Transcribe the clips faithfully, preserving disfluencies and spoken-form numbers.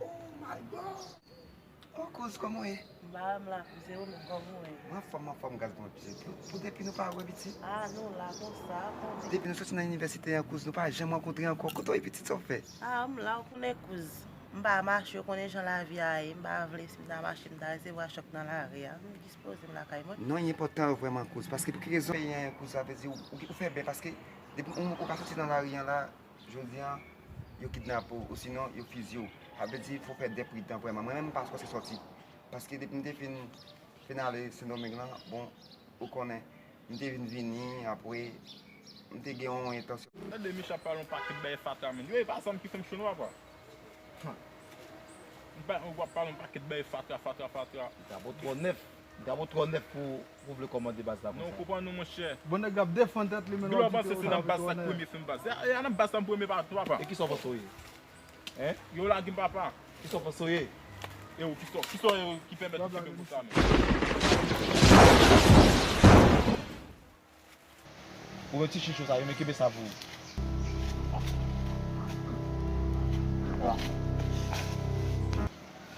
Oh my God! Oh, kouz, kòman w ye? M pa m la, kouz, e ou menm, kòman w ye? Mwen anfòm, mwen anfòm, gaz mwen pye. Pou depi nou pa wè, pitit. Ah, nou la konsa, konnen. Depi nou soti nan inivèsite an, kouz, nou pa janm rankontre ankò. Kote w ye, pitit, sa w fè? Ah, m la, ou konnen, kouz. M pa mache, ou konnen jan lavi a ye. M pa vle, si m ta mache, m ta resevwa chòk nan lari a. M dispoze m lakay mwen. Non, li enpòtan vrèman, kouz. Paske pou ki rezon peyi an, kouz, sa vle di ou, ou, ou fè byen, paske depi ou, ou ka soti nan lari an la, jodi an, yo kidnape w, osinon, yo fiziye w. Sa vle di, fò w fè de pridan vrèman. Mwen menm, m pa sipoze sòti. Paske depi m te fin, fin ale Sendomeng lan, bon, ou konnen, m te vin vini, apre, m te gen yon entansyon. Tande Micha ap pale yon pakèt bagay fatra, men. Yo, e pa zam ki fè m cho non, papa. Hum. M pa, w ap pale yon pakèt bagay fatra, fatra, fatra. Li ta bon twò nèf. Li ta bon twò nèf pou, pou vle kòmande baz la konsa. Non, ou konprann nou, monchè. Bon nèg ap defann tèt li, men w ap di ke w ta bon twò nèf. Glo panse se nan baz sa k premye fè m baz. E, e nan baz sa m premye pa, papa. E kisa w panse w ye? Hein? Yo lage m, papa. Kisa w panse w ye? E ou, kisa, kisa w ye ki pèmèt ou kenbe m konsa, men? Ou menm ti chicho sa, yo, men kenbe sa pou ou.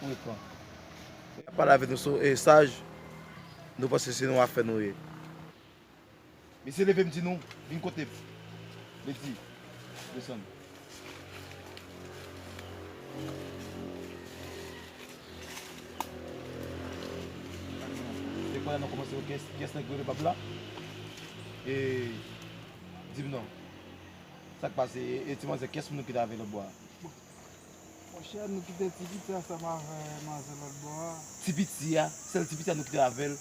Frekan. N ap pale avèk nou sou, e, saj, nou panse se yon afè nou ye. Mesye, leve m di nou, vin kote m. Ledi, desann. Se kounye a nou kòmanse wè kiyès, kiyès nèg rele bab la. E, di m non. Sa k pase? E, e ti manzè, kiyès moun nou kite avè lòt bò a? Monchè, nou kite ti piti a ansanm avè manzè lòt bò a. Ti piti a? Sèl ti piti a nou kite avè l?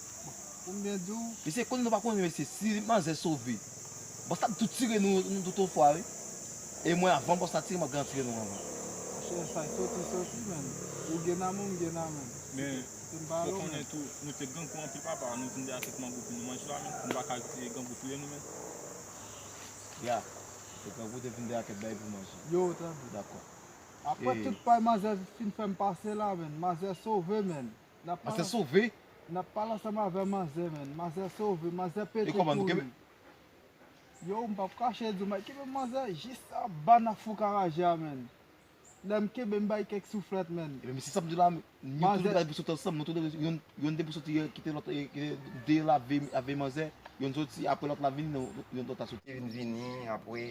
Pou m byen di w. Mesye, konnen nou pa konnen, mesye, si manzè sove, bòs la ap tou tire nou, nou tout yon fwa, wi. E mwen, avan bòs la tire, m ap gen tire nou anvan. Monchè, sa soti, soti, menn. Ou gen nan men, m gen nan men. Men, fò konnen tou, nou te grangou anpil, papa, nou vin dèyè kèk mango pou nou manje la, menn. Nou pa ka rete grangou touye nou, menn. Ya, te grangou, te vin dèyè kèk bagay pou manje. Yo, tande. Dakò. Apre tout pay manzè fin fè m pase la, menn. Manzè sove, menn. Manzè sove? N ap pale ansanm avè manzè, menn. Manzè sove, manzè pete kouri. E kòman nou kenbe? Yo, m p ap kache di w, m al kenbe manzè jis anba nan fou karaje a, menn. Lè m kenbe, m bay kèk souflèt, menn. Ebyen, men se sa m di w la, nou tout nou ta pou soti ansanm, nou tout, yonn, yonn te pou soti, kite lòt, e, kite de lave, avè manzè, yonn soti, apre lòt la vini, nou, yonn lòt la soti. Te vin vini, apre,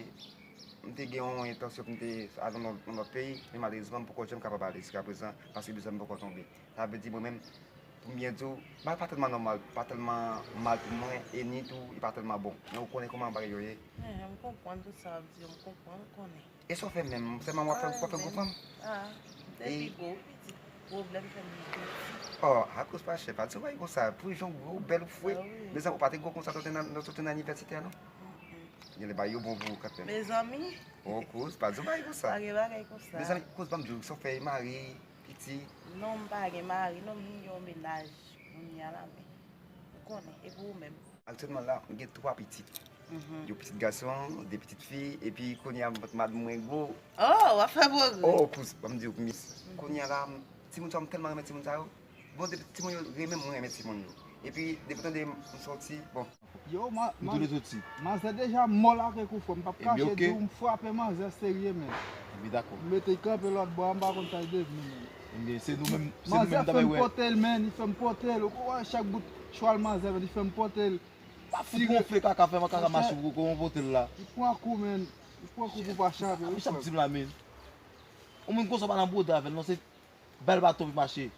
m te gen yon entansyon pou m te al nan yon lòt peyi, men malerezman, m poko janm kapab ale jiskaprezan, paske bizè m poko tonbe. Sa vle di mwen menm, pou m byen di w, bagay pa tèlman nòmal, pa tèlman mal pou mwen, e ni tou, li pa tèlman bon. Men ou konnen kòman bagay yo ye. Enhen, m konprann tout sa w ap di yo, m konprann, m konnen. E sa w fè menm? Sèlman w ap fè, w ap fè gwo fanm? Ah, m te pi gwo, wi, pitit. Pwoblèm fè m vin piti. Oh, akoz pa chè, pa di w bagay konsa. Pou jan w gwo, w bèl, w fre. Ah, wi. Mezanmi, ou pa te gwo konsa lè w te nan, lè w te nan inivèsite a, non? Mm, mm. Gen lè bagay yo bon pou ou kanmenm. Mezanmi. Oh, kouz, pa di yon bagay konsa. Pa gen bagay konsa. Mezanmi, kouz, ban m di w, sa w fè, mari, pitit? Non, m pa gen mari, non, m gen yon mennaj kounye a la, men ou konnen, e pou ou menm? Aktyèlman la, m gen twa pitit. Mhm. Yon pitit gason, de pitit fi, epi kounye a m pot madanm mwen gwo. Oh, w ap fè pwogrè. Oh, kouz, ban m di w, miss. Mhm. Kounye a la, m, timoun sa yo, m tèlman renmen timoun sa yo. Bon, depi timoun yo renmen m, mwen renmen timoun yo. Epi, depi tande m soti, bon. Yo, ma, nou ma, tou de soti. Manzè deja mò la ke kou fò. M p ap kache di w, m frape manzè serye, men. Ebyen, dakò. M mete l kanpe lòt bò a, m pa konn sa l devni, men. Ebyen, se nou menm, se nou menm ta bay wè. Manzè fè m pote l, men, li fè m pote l. Ou konprann, chak bout chwal manzè, men, li fè m pote l. Pa fout yon fle kaka, fè m kaka mache pou kòman pote l la. Li pran kou, men. Li pran kou pou pa chape, wi, frè m. Sa m di m la, men. Yon moun konsa pa nan bouda avè l, non, se bèl baton pou mache.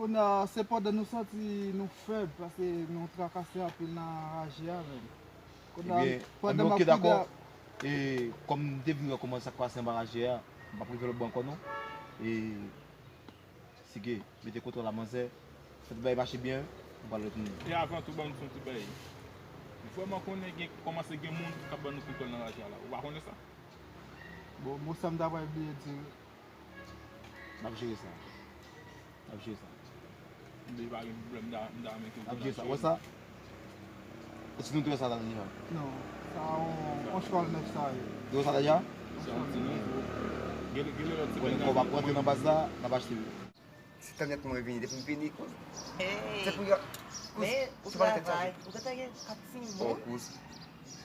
Kounye a, se pandan nou santi nou fèb, paske nou trakase anpil nan raje a menm. Kounye a, ebyen, pandan m ap oke, dakò. E, kòm m te vin wè kòman sa k pase anba raje a, m p ap rive lòt bò ankò non. E, Sige, mete kontwòl la, manzè. Fè tout bagay mache byen, m pral retounen. E avan tou, ban m di yon ti bagay. M vrèman konnen gen, kòmanse gen moun k ap ban nou kontwòl nan raje a la. Ou pa konnen sa? Bon, mo sa m ta pral bliye di wi. N ap jere sa. N ap jere sa. Li pa gen pwoblèm, m ta, m ta renmen ke w kontakte yo. N ap jere sa. Wè sa? E si nou te wè sa ta deja? Non, sa yon, yon chwal nèf sa ye. Yo wè sa deja? Se yon ti nouvo. Gen, gen lòt ti bagay. Konnen kòb ap rantre nan baz la, n ap achte yo. Se tan nèt mwen vini, depi m vini, kouz. Se pou yo, kouz, se pa nan tèt chaje. Ou gentan gen kat timoun. Oh, kouz.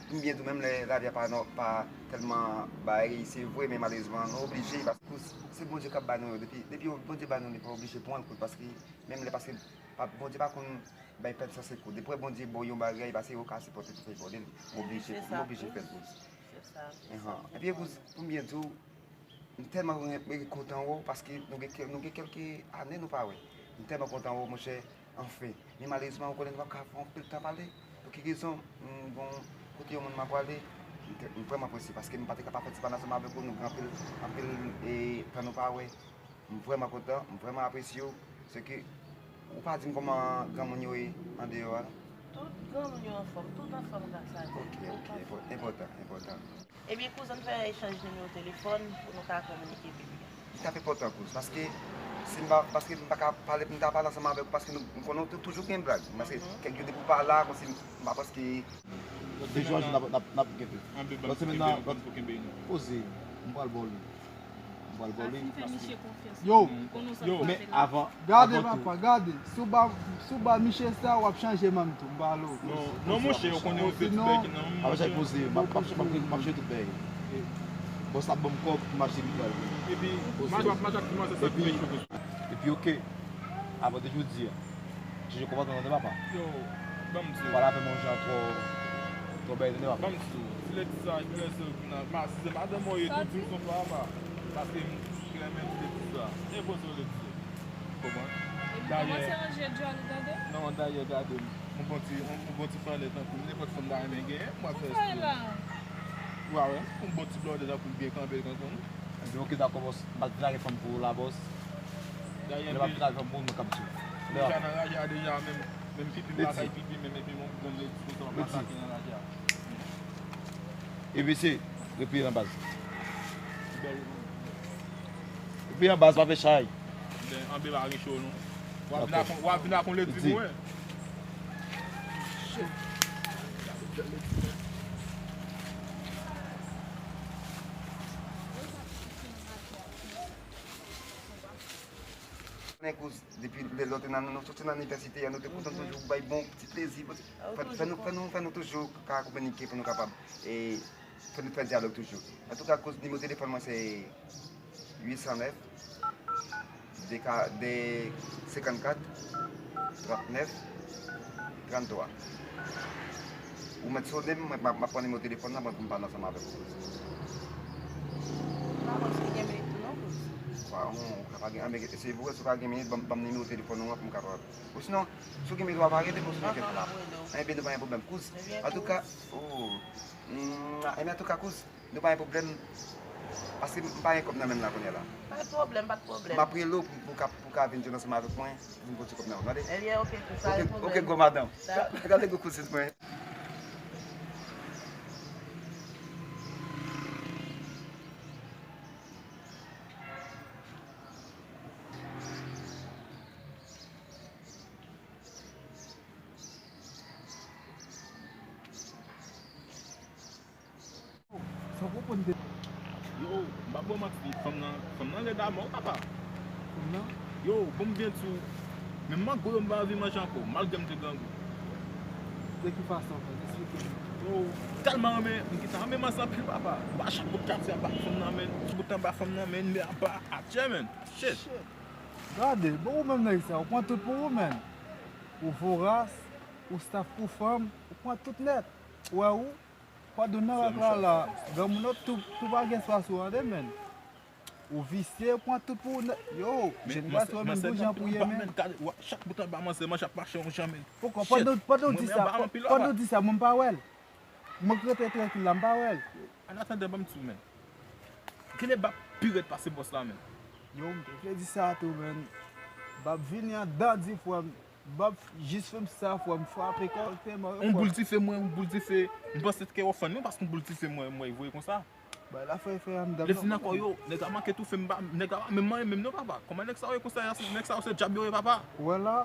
M byen di w, menm lè lavi a pa nò, pa tèlman bay, se vre, men malerezman, nou oblije, paske, kouz, se Bondye k ap ba nou yo, depi, depi Bondye ba nou li, pa oblije pran l, kouz, paske, menm lè, paske, pa, Bondye pa konn bay pèsonn se kou. Depi wè Bondye ba w yon bagay, paske ou ka sipòte tout efò li, m oblije, m oblije fè l, kouz. Enhan. Epi, kouz, pou m byen di w, m tèlman re-, re-, kontan wè w, paske nou gen kè-, nou gen kèlke ane nou pa wè. M tèlman kontan wè w, monchè, anfen. Men malerezman, ou konnen nou p ap ka fè anpil tan pale. Pou ki rezon? M gon kote yon moun m ap prale. M te, m vrèman prese, paske m pa te ka pa fè ti pale ansanm avèk ou, nou gen anpil, anpil, e, tan nou pa wè. M vrèman kontan, m vrèman apresye w. Se ke ou pa di m kòman granmoun yo ye andeyò a la? Tout granmoun yo anfòm, tout anfòm gras a Dye. Ok, ok, enpò-, enpòtan, enpòtan. Ebyen, kouz, ann fè echanj nimewo telefòn pou nou ka kominike pi byen. Li t ap enpòtan, kouz, paske si m pa, paske m pa ka pale, m ta pale ansanm avèk ou, paske nou, m konnen ou tou-, toujou gen blag. Paske kèk jou depi w pa la, kòmsi m pa paske. Lòt semèn nan, n ap, n ap, n ap gen tou. Lòt semèn nan, lòt, poze, m pral ba w li. M pral ba w li. Yo, men avan, gade, papa, gade. Si w ba, si w ba miche sa, w ap chanje manm tou, m pale w. Non, non, monchè, ou konnen yon ti bèk nan menm. Apa sa poze, m ap, m ap, m ap, m ap jere tout bèk. Bòs la ban m kòb pou m achte li pral. Epi, m ap, m ap, m ap, epi, epi, oke, avan de jodi a. Chanje konpòtman w tande papa. Yo, ban m di w. Pale avè m yon jan twò, twò bèl tande papa. Ban m di w, si Letisa enterese w nan, ma, si se madanm mwen ye tou, di m yon fwa papa. Paske m renmen ti Letisa. Enpoze w Letisa. Konprann? Epi kòmanse ranje djòl ou tande? Non, dayè gade m. Yon bon ti, yon, yon bon ti flannè tankou m, nenpòt fanm ta renmen genyen, m ap fè espri. Ou pa wè? Yon bon ti blòdè tankou m byen kanpe tankou m. Ebyen, oke, dakò, bòs. M ap vin lage fanm pou ou la, bòs. Lè m ap vin lage fanm pou ou, mwen k ap di w. Deja nan raje a deja, menm, menm pipi m pa kay pipi, menm epi yon grenn leti konsa w ap atake nan raje a. E mesye, repile nan baz. Repile nan baz, pa fè chay. Ben, anbe pa gen cho non. W ap vin ak, w ap vin ak yon leti pou mwen. Konnen kouz, depi lè lòt nan nou, nou soti nan inivèsite a, nou te kontan toujou bay bon ti plezi, bon ti, fè, fè nou, fè nou, fè nou toujou ka kominike pou nou kapab, e, fè nou fè dyalòg toujou. Antouka, kouz, nimewo telefòn mwen se uit san nèf, de ka, de senkannkat, trannèf, tranntwa. Ou mèt sonnen m, mwen, m ap, m ap pran nimewo telefòn nan, mwen, pou m pale ansanm avèk ou. M pa kwè si w gen minit tou non, kouz. Wa, ou ka pa gen, anben, se vre, si w pa gen minit, ban m, ban m nimewo telefòn ou an pou m kapab. Osinon, si w gen minit, w ap rele m, osinon, anfen, m ap rele w. Enben, nou pa gen pwoblèm, kouz. Antouka, oh, mm, enben, antouka, kouz, nou pa gen pwoblèm, paske m pa gen kòb nan men m la kounye a la. Pa gen pwoblèm, pa gen pwoblèm. M ap rele w pou, pou ka, pou ka vin jwenn ansanm avèk mwen, pou vin pote kòb nan men w, tande? Ebyen, oke, kouz, pa gen pwoblèm. Oke, gwo madanm. Gade gwo kouzin mwen. Yo, m pa ba w manti, fanm nan, fanm nan lèd amò, papa. Fanm nan? Yo, bon, m byen di w, menm mango yo m pa anvi manje ankò, malgre m te grangou. De ki fason, frè? Eksplike m. Yo, m tèlman renmen, m gentan renmen manzè anpil, papa. M pa chak bout katye aba fanm nan, men. Bout anba fanm nan, men, men aba atè, men. Shit. Shit. Gade, bon, ou menm nèg sa, ou pran tout pou ou, men. Ou voras, ou staff pou fanm, ou pran tout nèt. Ou wè ou, Padon nan rak la la, granmoun yo tou, tou pa gen swa sou an de, men. Ou visye, pran tout pou ou nèt. Yo, jèn gason, men, bon jan pou ye, men. Men, gade, wa, chak bout anba manzè, manzè ap mache yon jan, men. Pokò, pandan, pandan w di sa, pandan w di sa, mwen m pa wè l. Mwen k rete trankil la, m pa wè l. An atandan, ban m di w, men. Genlè Bab pi rèd pase bòs la, men. Yo, m te vle di sa tou, men. Bab vini an dandi, frè m. Bab jis fè m sa, frè m, frape kòlèktèman, wi, frè m. Yon boul dife, mwen, yon boul dife. M panse te ke w ap fann, wi, paske yon boul dife, mwen, mwen, voye konsa. Bay la fè, fè anndan. Lè fin ankò, yo, nèg la manke toufe m, nèg la pa menm manyen menm non, papa. Kòman nèg sa yo ye konsa, nèg sa yo se dyab yo ye, papa. Ou wè la,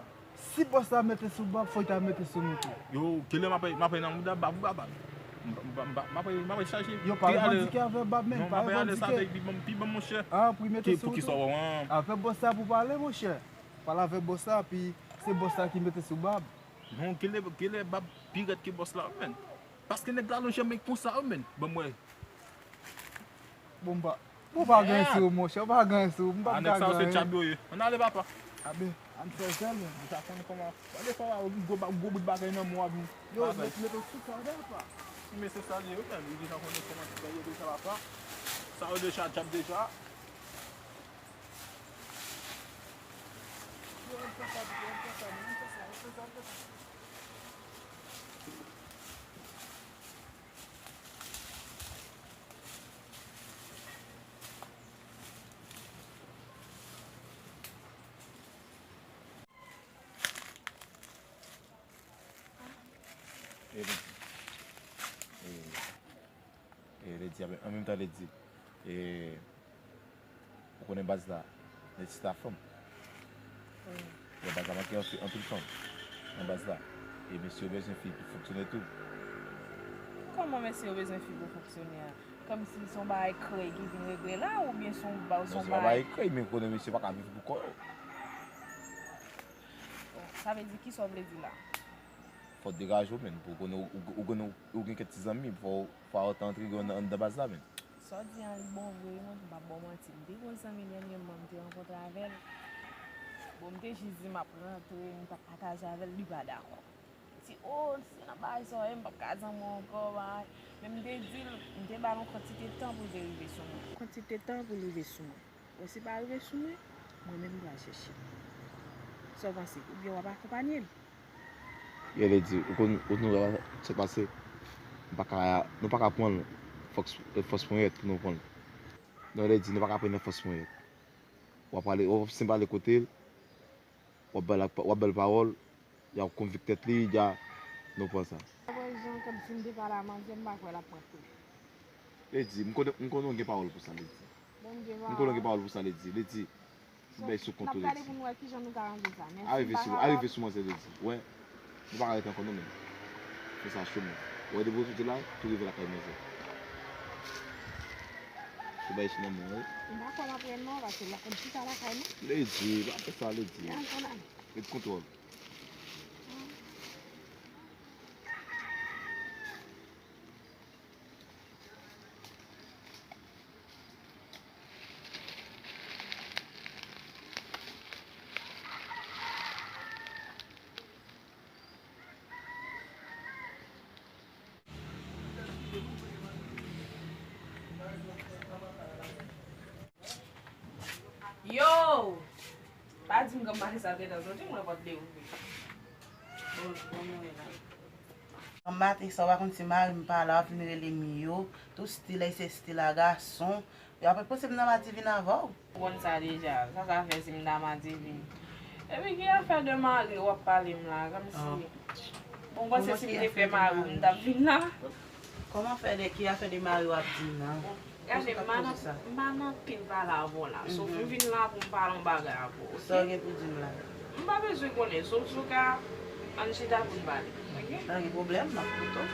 si bòs la mete sou Bab, fò l ta mete sou nou tou. Yo, genlè m ap, m ap nan mouda Bab, wi, papa. M, m, m, m ap, m ap chaje. Yo, pa revandike avè Bab, men, pa revandike. Non, m ap ale sa avèk pi bon, pi bon, monchè. Ah, pou l mete sou ou tou. Ki, pou ki sa w wè, an? Avè bòs la pou pale, monchè. Pale avè bòs la, pi se bòs la ki mete sou Bab. Non, genlè, genlè Bab pi rèd ke bòs la, wi, menn. Paske nèg la lonje men konsa, wi, menn. Ban m wè. Bon, m pa, bon, pa gen sou, monchè, pa gen sou, m pa ka gen. Nèg sa yo se dyab yo ye. Ann ale, papa. Abe, ann fè zèl, menn. Ou ta konn kòman. Gade fò w gwo ba-, gwo bout bagay nan men w ap. Yo, met, met sou sa, papa. Ki mesye sa li ye, wi, menn. Li deja konnen kòman ti bagay yo deja, papa. Sa yo deja dyab deja. E, e, e, Lady, an menm tan Lady, e, ou konnen baz la, Lady se ta fanm. Wi. Baz la manke anpi-, anpil fanm nan baz la. E mesye yo bezwen fi pou fonksyone tou. Kòman mesye yo bezwen fi pou fonksyone a? Kòmsi se yon bagay krèy ki vin regle la, oubyen se yon ba-, se yon bagay krèy, men konnen mesye pa ka viv pou kò yo. Bon, sa vle di, kisa w vle di la? Fò w degaje w, menn, pou konnen ou, ou, ou, ou, ou gen kèk ti zanmi, fò, fò w ta antre yo anndan, anndan baz la, menn. Sa w di an, li bon vre, wi, mwen, m p ap ba w manti. M te gen yon zanmi dènyèman, m te rankontre avè l. Bon, m te jis di m ap rantre, m t ap pataje avè l, li pa dakò. Li di, "O, si nan bagay sa w ye, m p ap ka zanmi w ankò, bagay." Men m te di l, m te ba l yon kantite tan pou l te rive sou mwen. Kantite tan pou l rive sou mwen. Bon, si l pa rive sou mwen, mwen menm m pral chèche l. Sa w panse? Oubyen w ap akonpanye m? Yo, Lady, ou konn, ou konn sa k pase? Nou pa ka, nou pa ka pran l fòs, fòs ponyèt pou nou pran l. Non, Lady, nou pa ka pran l nan fòs ponyèt. W ap prale, w ap senp ale kote l, w ap ba l, w ap ba l pawòl, y a konvik tèt li, y a, nou pran sa. Apre jan kòmsi m te pale a manzè, m pa kwè l ap pran kou. Lady, m konnen, m konnen w gen pawòl pou sa, Lady. Bon, m gen pawòl. M konnen w gen pawòl pou sa, Lady. Lady, m bay sou kont ou, Lady. N ap gade pou n wè kijan nou ka ranje sa. Men si m pa kapab. Arive sou, arive sou manzè, Lady. Wè, nou pa ka ret ankò non, men. Fè sa cho, men. Wè, depi w soti la, tou rive lakay manzè. Tou bay sou nan mwen, wi. M pa kwè m ap ret non, paske m pa konn chita lakay non. Lady, pa fè sa, Lady. Ret kontwòl. Yo! Pa di m granm maten sa gentan soti, mwen pòt dewouvri. Bon, bon, mwen la. Granm maten sa, w pa konn si mari m pa la, w ap vin rele m yo. Tout stil la, se stil a gason. Yo ap panse m nan madivin avè w. Ou konn sa deja. Sa sa fè si m nan madivin? Epi ki afè de mari w ap pale m la, kòmsi. Bon, ou panse si m te fè mari w, m t ap vin la? Kòman fè de, ki afè de mari w ap di m nan? Gade, m pa nan, m pa nan pil pale avè w la. Sof m vin la pou m pale yon bagay avè w, oke? Sa w gen pou di m la? M pa bezwen konnen. Sof, sof ka, ann chita pou n pale, oke? Pa gen pwoblèm, m ap koute w.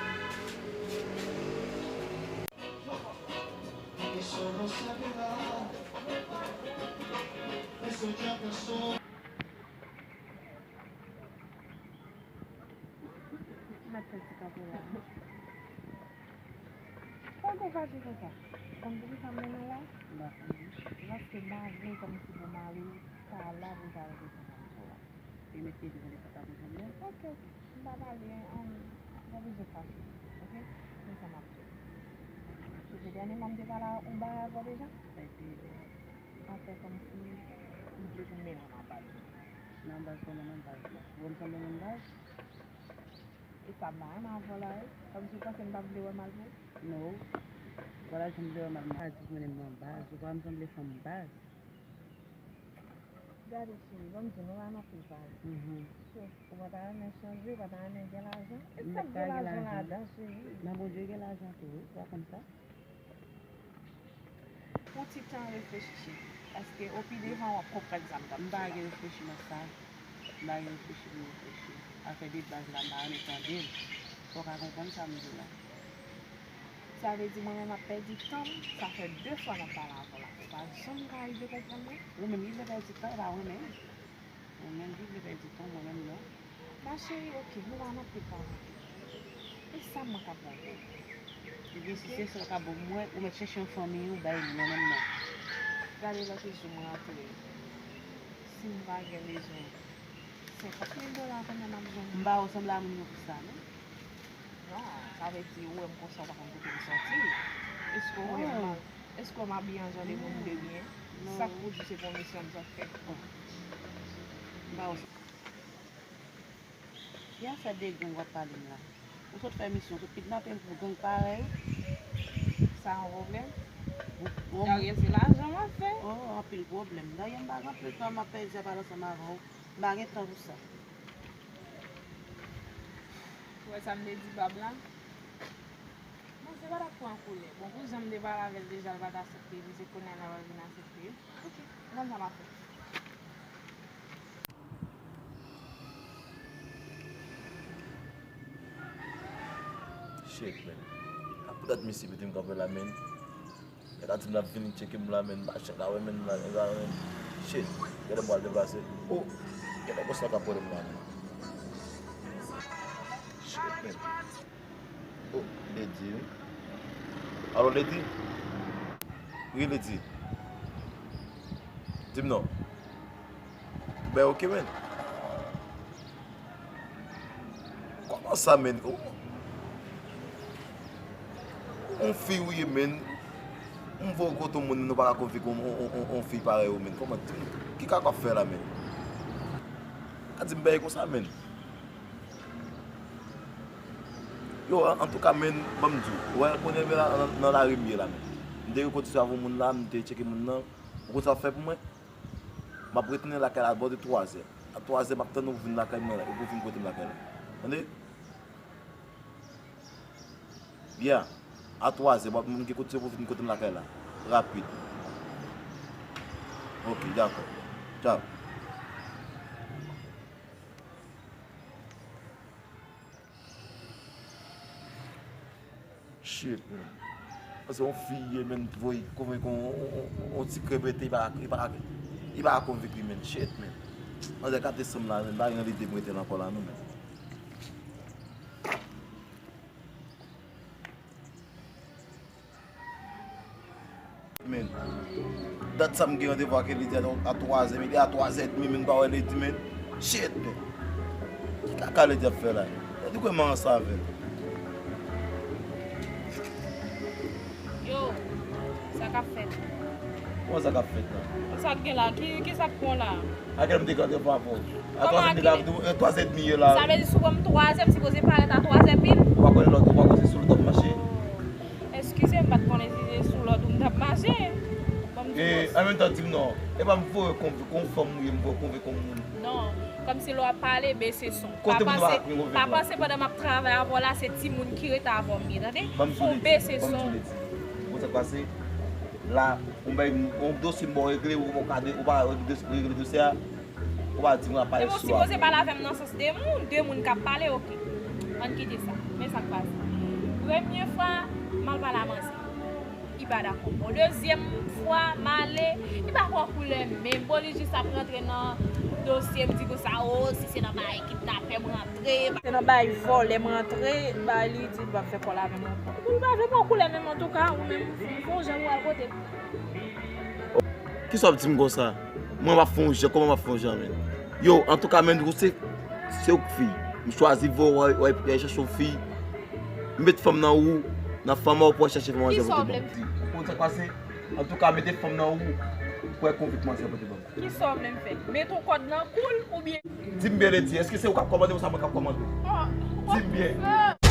M ap fè ti kanpe la. Kòman w fache konsa? Konn poukisa m mennen w la? M pa konnen. Se paske m pa vle kòmsi pou mari w ta la pou l ta wè sa m ap di w la. E mèt te di mwen de sa pa gen pwoblèm. Ok, ok. M pa pale, um, pa bezwen fache. Ok? Men sa m ap di w. Sonje dènyèman m te pale a ou bagay avè w deja? Sa te. An fè kòmsi m vle pou m mennen w nan baz. Nan baz kòman nan baz la? Ou wè m sanble menm baz? E sa m pa renmen avè w la, wi. Kòmsi w panse m p ap vle wè mal pou ou? No. Ou pa ta janm vle wè mal. M pa di w mennen m nan baz. Ou pa wè m sanble fanm baz? Gade cheri, ban m di w, nou pa nan anpil pale. Mhm. So, ou pa ta renmen chanje, ou pa ta renmen gen lajan? E sa k gen lajan ladan, cheri? Nan Bondye gen lajan tou, wi. Ou pa konn sa? Pran ti tan reflechi, cheri. Paske o pi devan w ap konprann sa m t ap di w la. M pa gen reflechi nan sa. M pa gen reflechi pou m reflechi. Afè de baz la, m pa renmen tande l. Fò w ka konprann sa m di w la. Sa vle di mwen menm m ap pèdi tan m, sa fè de fwa m ap pale avè w la. Ou pa janm ka rive konprann mwen? Ou menm ki vle pèdi tan, ou pa renmen. Ou menm ki vle pèdi tan, mwen menm non. Ma chérie, ok, nou pa nan pil pale. E sa mwen ka ba w? Ebyen, si se sa w ka ban mwen, ou mèt chèche yon fanmi ou bay li, mwen menm non. Gade lòt jou mwen rantre. Si m pa gen bezwen senkant mil dola kounye a m ap jwenn. M pa wè w sanble a moun yo pou sa, non. Non, sa vle di ou wè m konsa, ou pa konn kote m soti. Èske w wè m, èske w m abiye an jan de moun de byen? Non. Sa k pou di se pou misyon m sot fè? Bon. M pa wè w. Ki afè de gang w ap pale m la? Ou sot fè misyon, sot kidnape m pou gang parèy ou? Sa yon pwoblèm? Bon, bon. Dayè, se lajan m ap fè. Oh, anpil pwoblèm. Dayè, m pa gen anpil tan m ap pèdi ap pale ansanm avè w. M pa gen tan pou sa. Ou wè sa m te di bab la? Bon, se pa t ap pran koulè. Bon, pou jan m te pale avè l deja, l pa t aksepte, epi se kounye a l ap vin aksepte. Ok, m konn sa m ap fè. Shit, man. A poutèt misye mete m kanpe la, man. Nèg la di m l ap vin tcheke m la, man. M pa janm ka wè, man, m la, nèg la, man. Shit. Genlè m pral deplase. Oh! Genlè bòs la k ap rele m la, man. Shit, man. Oh, Lady, wi. Alo, Lady? Wi, Lady. Di m non. Ben, ok, man. Kòman sa, man? Ou, ou fi ou ye, man. M voye w kote yon moun, nou pa ka konvik yon, yon, yon, yon, yon fi parèy ou, man. Kòman, di m, ki kaka w ap fè la, man? A di m bèy konsa, man. Yo, an, antouka, man, ban m di w, ou wè, kounye a la, nan, nan lari m ye la, man. M te rekonèt avè yon moun la, m te tcheke moun nan. Ou konn sa w ap fè pou mwen? M ap retounen lakay la bò de twazè. A twazè, m ap tann ou pou vin lakay mwen la, ou pou vin kote m lakay la. Tande? Yeah. A twazè, m ap, m gen kondisyon pou vin kote m lakay la. Rapid. Ok, dakò. Tchaw. Shit, man. Paske yon fi ye, man, voye konvenk yon, yon, yon, yon ti krèpete, li pa, li pa, li pa konvenk li, man. Shit, man. Manzè ka desann la, man. M pa gen lide pou rete la ankò la, non, man. Men, dat sa m gen randevou ak Lady a, a twazè, men li a twazè edmi, men m pa wè Lady, men. Shit, men. Ki kaka Lady ap fè la? Lady kwè m ansanm avè l. Yo, sa k ap fèt? Kòman sa k ap fèt la? Sa k gen la? Ki, ki sa k pran la? A kèlè m te gen randevou avè w? A twazè m te la, twazè edmi ye la. Sa vle di si w wè m twazè, m sipoze parèt a twazè pil? Ou pa konnen lòt, ou pa konnen se sou lòt w ap mache? Eskize m, m pa t konnen si se sou lòd ou m t ap mache. Ban m di bòs. E, an menm tan, di m non. E pa m voye w konvenk yon fanm ou ye, m voye w konvenk yon moun. Non, kòmsi lè w ap pale, bese son. Kote moun yo pa konvenk la? Pa panse pandan m ap travay avè w la, se timoun ki rete avè w m ye, tande? Fò w bese son. Ban m di w, Lady. Ou konn sa k pase? La, ou bay yon dosye m ba w regle, ou pa ka de, ou pa regle dosye a. Ou pa di mwen ap pale sou avè w. E bon, sipoze pale avè m nan sans de moun, de moun k ap pale, oke. Ann kite sa. Men sa k pase. Premye fwa, m al pale a manzè. Li Pa dakò. Bon, dezyèm fwa m ale, li pa pran koulè menm. Bon, li jis ap rantre nan dosye m, di konsa, o, si se nan bagay kidnapè m rantre, se nan bagay vòlè m rantre, ba li di l p ap fè kòl avè m ankò. Epi li pa vle pran koulè menm, antouka, ou menm, fè yon jan pou w al kote. Kisa w ap di m konsa? Mwen m ap fè yon jan, kòman m ap fè yon jan, menn? Yo, antouka, menn, ou se, se ou k fi. M chwazi voye w al chache yon fi. M met fanm nan ou, nan fanm ou pou w al chache fanm manzè pou te ban m. Ou konn sa k pase? Antouka, mete fanm nan ou pou w al konvik manzè pou te ban m. Kisa w vle m fè? Mete yon kòd nan kou l oubyen? Di m byen, Lady, èske se ou k ap kòmande ou sa mwen k ap kòmande? Di m byen.